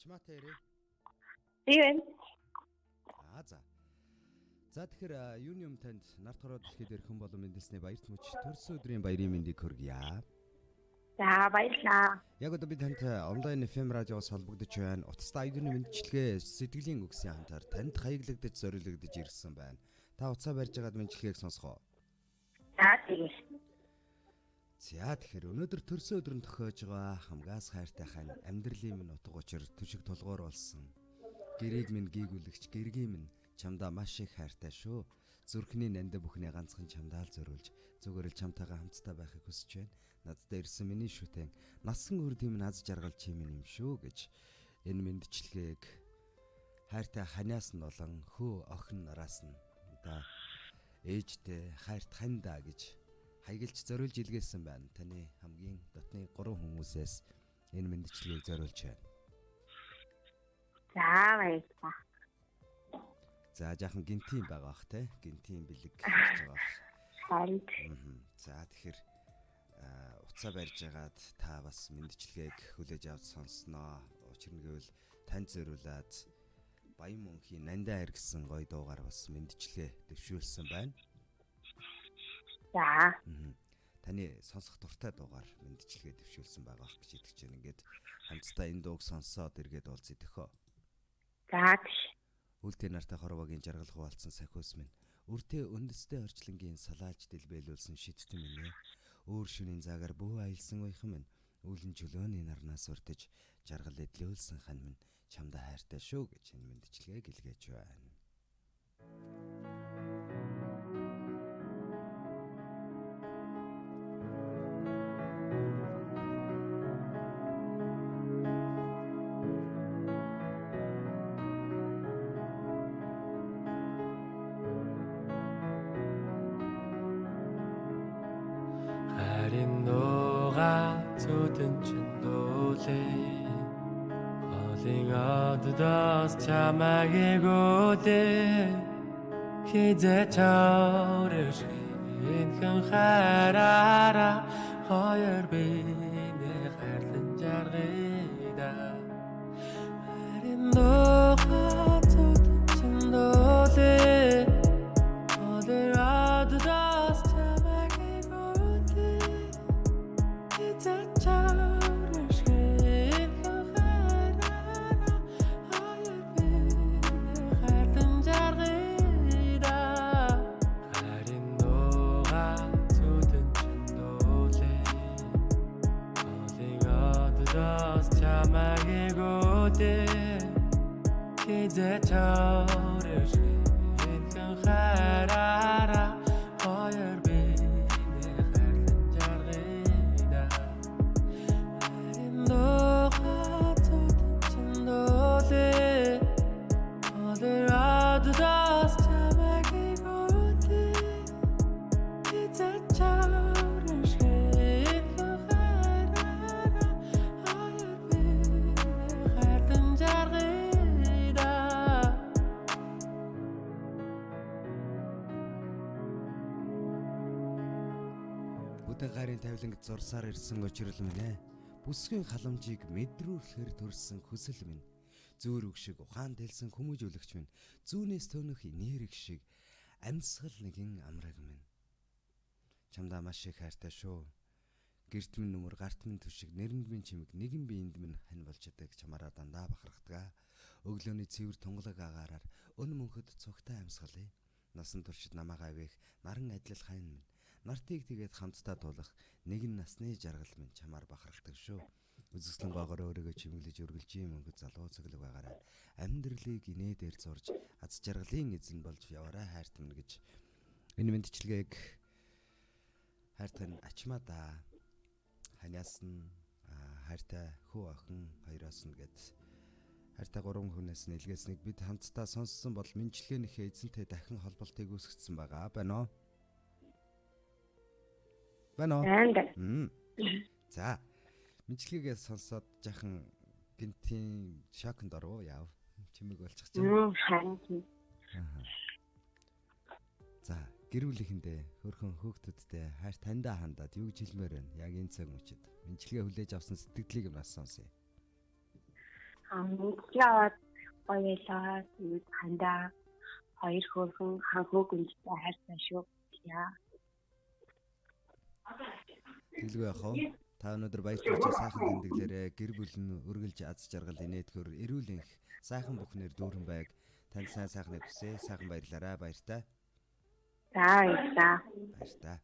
Ачмаатай ярэ. Би байна. Аа за. За тэгэхээр юуны юм танд нарт хороо дэлхийд ирхэн болон мэндэлсний баярт мөч төрсөн өдрийн баярын мэндийг хүргье. За баярлалаа. Яг одоо би танд онлайн FM радиоос холбогдож байна. Утастай аяны мэндчилгээ сэтгэлийн үгсийн хамтаар танд хаяглагдаж зориулагдаж ирсэн байна. Та утсаа барьж байгаад мэндчилгээг сонсгоо. За тэгье. За тэгэхээр өнөөдөр төрсөн өдөр нь тохиож байгаа хамгаас хайртай хань амьдралын минь утга учир төшиг тулгуур болсон. Гэрээг минь гийгүүлэгч гэргийн минь чамдаа маш их хайртай шүү. Зүрхний нандин бүхний ганцхан чамдаа л зориулж зүгээр л чамтайгаа хамтдаа байхыг хүсэж байна. Надад ирсэн миний шүтэн насан үрдийн минь аз жаргал чи минь юм шүү гэж энэ мэндчилгээг хайртай ханиас нь болон хөө охин нараас нь одоо ээжтэй хайрт хандаа гэж хаягалж зориулж илгээсэн байна. Таны хамгийн дотны 3 хүмүүсээс энэ мэндчилгээг зориулж байна. За баярлалаа. За жаахан гинтийн байгаа бах те. Гинтийн бэлэг гэж байгаа бах. Харин. За тэгэхээр утсаа барьж агаад та бас мэндчилгээг хүлээж авч сонсноо. Учир нь гэвэл танд зориулаад Баян мөнхийн Нандаа хэргсэн гоё дуугаар бас мэндчилгээ дэвшүүлсэн байна. За. Таны сонсох дуртай дуугаар мэндчилгээ дэвшүүлсэн байгаа гэж итгэж байна. Ингээд хамтдаа энэ дууг сонсоод эргээд уулзъя төхөө. За тийш. Үлдээ нартай хорвогийн жаргал хуваалцсан сахиус минь. Үртээ үндэстэй орчлонгийн салааж дэлбэлүүлсэн шидтэн минь ээ. Өөр шөнийн заагаар бөө аялсан уяхан минь. Үүлэн чөлөөний нарнаас уртж жаргал эдлөөлсөн хан минь чамдаа хайртай шүү гэж энэ мэндчилгээг илгээж байна. Харин нугаа зүдэн чин дүүлээ. Холын оддоос чамайг эгүүдээ. Хизээ чоршгинхэн хайраараа хоёр биенээ хайрлан жаргая. Харин нугаа зүдэн чин дүүлээ. Холын оддоос чамайг эгүүдээ. Хизээ чоршгинхэн хайраараа хоёр биенээ хайрлан жаргая. Харин нугаа зүдэн чин дүүлээ. Холын оддоос чамайг эгүүдээ. Хизээ чоршгинхэн хайраараа хоёр биенээ хайрлан жаргая. Харин нугаа зүдэн чин дүүлээ. Холын оддоос чамайг эгүүдээ. Хизээ чоршгинхэн хайраараа хоёр биенээ хайрлан жаргая. Бүтэн гарын тавиланг зурсаар ирсэн учрал минь ээ. Бүсгийн халамжийг мэдрүүлэхээр төрсэн хүсэл минь. Зөөр үг шиг ухаан дэлсэн хүмүүжүүлэгч минь. Зүүнээс төөнөх нэрэг шиг амьсгал нэгэн амраг минь. Чамдаа маш их хайртай шүү. Гэрт минь нүмер, гарт минь түшиг, нэрэнд минь чимэг, нэгэн биеинд минь хань болж чаддаг чамаараа дандаа бахархдаг. Өглөөний цэвэр тунгалаг агаараар өн мөнхөд цугтай амьсгалъя. Насан туршид намайг авих наран адил хань минь. Нартыг тэгээд хамтдаа тулах нэгэн насны жаргал минь чамаар бахархдаг шүү. Үзэсгэлэн гоогоор өөрийгөө чимэглэж үргэлжийн мөнгө залуу цоглог байгаарай. Амьдралыг инээдээр зурж аз жаргалын эзэн болж яваарай хайрт минь гэж энэ мэндчилгээг хайртай нь ачмаадаа ханиас нь хайртай хүү охин хоёроос нь гэд хайртай гурван хүнээс нь илгээснийг бид хамтдаа сонссон бол мэндчилгээнийхээ эзэнтэй дахин холболтыг үүсгэсэн байгаа байна уу? Байна уу? Байна. За мэндчилгээгээ сонсоод жахан гинтийн шоконд оров яав? Чимэг болчих чинь. Харин. За гэр бүлийнхэндээ хөрхөн хөөгтөдтэй хайр таньдаа хандаад юу гэж хэлмээр байна? Яг энэ цаг мөчид мэндчилгээ хүлээж авсан сэтгэлийг нас сонсъё. Мэдлэг аваад гоё байлаа. Тэгээд хандаа хоёр хөөрхөн ханхуу гүнжтэй хайртай шүү. Яа. Тэглгүй яах вэ? Та өнөөдөр баяртай сайхан тэмдэглээрэй. Гэр бүл нь үргэлж аз жаргал инээдгөр, эрүүл энх, сайхан бүхнээр дүүрэн байг. Танд сайн сайхныг хүсье. Сайхан баярлаарай. Баяртай. За баярлалаа. Баяртай.